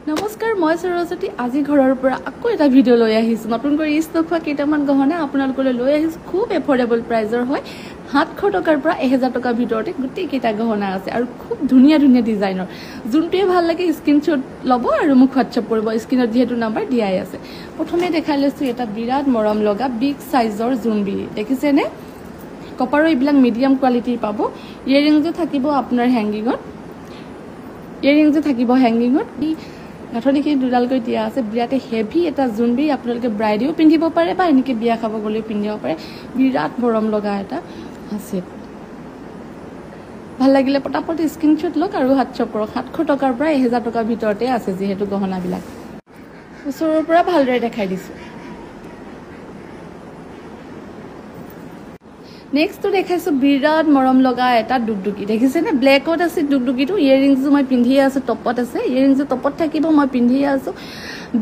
নমস্কাৰ, মই সৰস্বতী। আজি ঘৰৰ পৰা আকৌ এটা ভিডিঅ' লৈ আহিছোঁ। নতুনকৈ ষ্টক হোৱা কেইটামান গহনা আপোনালোকলৈ লৈ আহিছোঁ। খুব এফৰ্ডেবল প্ৰাইজৰ হয়, 700 টকাৰ পৰা 1000 টকাৰ ভিতৰতে গোটেইকেইটা গহনা আছে আৰু খুব ধুনীয়া ধুনীয়া ডিজাইনৰ। যোনটোৱে ভাল লাগে স্ক্ৰীনশ্বট ল'ব আৰু মোক হোৱাটছআপ কৰিব। স্ক্ৰীণত যিহেতু নাম্বাৰ দিয়াই আছে। প্ৰথমে দেখাই লৈছোঁ এটা বিৰাট মৰম লগা বিগ চাইজৰ জোনবিৰি, দেখিছেনে? কপাৰৰ এইবিলাক মিডিয়াম কোৱালিটিৰ পাব। ইয়েৰিংছো থাকিব আপোনাৰ হেংগিঙত, ইয়েৰিংছো থাকিব হেংগিঙত। গাঁঠনিখিনি দুডালকৈ দিয়া আছে। বিৰাট হেভি এটা জোনবিৰি, আপোনালোকে ব্ৰাইডেও পিন্ধিব পাৰে বা এনেকৈ বিয়া খাব গ'লেও পিন্ধিব পাৰে। বিৰাট মৰম লগা এটা আছে। ভাল লাগিলে পটাপট স্ক্ৰীনশ্বট লওক আৰু হোৱাটছআপ কৰক। 700 টকাৰ পৰা 1000 টকাৰ ভিতৰতে আছে যিহেতু গহনাবিলাক। ওচৰৰ পৰা ভালদৰে দেখাই দিছোঁ। নেক্সটটো দেখাইছোঁ বিৰাট মৰম লগা এটা ডুগডুগি, দেখিছেনে? ব্লেকত আছে ডুগডুগিটো। ইয়েৰিংছো মই পিন্ধিয়ে আছোঁ, টপত আছে। ইয়েৰিংছো টপত থাকিব, মই পিন্ধিয়ে আছোঁ।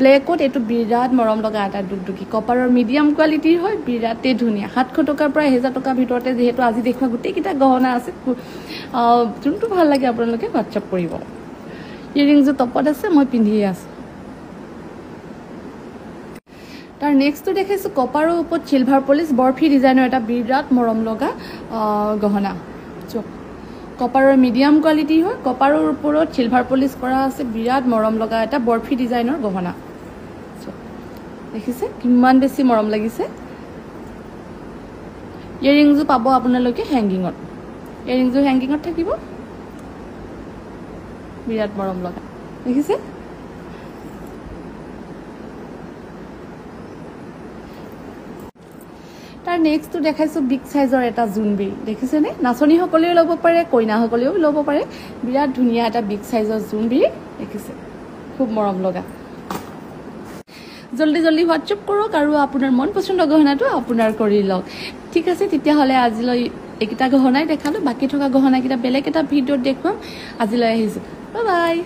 ব্লেকত এইটো বিৰাট মৰম লগা এটা ডুগডুগি, কপাৰৰ মিডিয়াম কোৱালিটিৰ হয়, বিৰাটেই ধুনীয়া। 700 টকাৰ পৰা 1000 টকাৰ ভিতৰতে যিহেতু আজি দেখুওৱা গোটেইকেইটা গহনা আছে। যোনটো ভাল লাগে আপোনালোকে হোৱাটছআপ কৰিব। ইয়েৰিংছো টপত আছে, মই পিন্ধিয়ে আছোঁ। তাৰ নেক্সটটো দেখাইছোঁ কপাৰৰ ওপৰত চিলভাৰ পলিচ বৰফি ডিজাইনৰ এটা বিৰাট মৰম লগা গহনা। কপাৰৰ মিডিয়াম কোৱালিটি হয়, কপাৰৰ ওপৰত চিলভাৰ পলিচ কৰা আছে। বিৰাট মৰম লগা এটা বৰফি ডিজাইনৰ গহনা, দেখিছে কিমান বেছি মৰম লাগিছে। ইয়েৰিংছো পাব আপোনালোকে হেংগিঙত, ইয়েৰিংছো হেংগিঙত থাকিব। বিৰাট মৰম লগা, দেখিছে? তাৰ নেক্সটটো দেখাইছোঁ বিগ চাইজৰ এটা জোনবিৰি, দেখিছেনে? নাচনীসকলেও ল'ব পাৰে, কইনাসকলেও ল'ব পাৰে। বিৰাট ধুনীয়া এটা বিগ চাইজৰ জোনবিৰি, দেখিছে? খুব মৰম লগা। জল্দি জল্দি হোৱাটছএপ কৰক আৰু আপোনাৰ মন পচন্দৰ গহনাটো আপোনাৰ কৰি লওক। ঠিক আছে, তেতিয়াহ'লে আজিলৈ এইকেইটা গহনাই দেখালোঁ। বাকী থকা গহনাকেইটা বেলেগ এটা ভিডিঅ'ত দেখুৱাম। আজিলৈ আহিছোঁ, বাই বাই।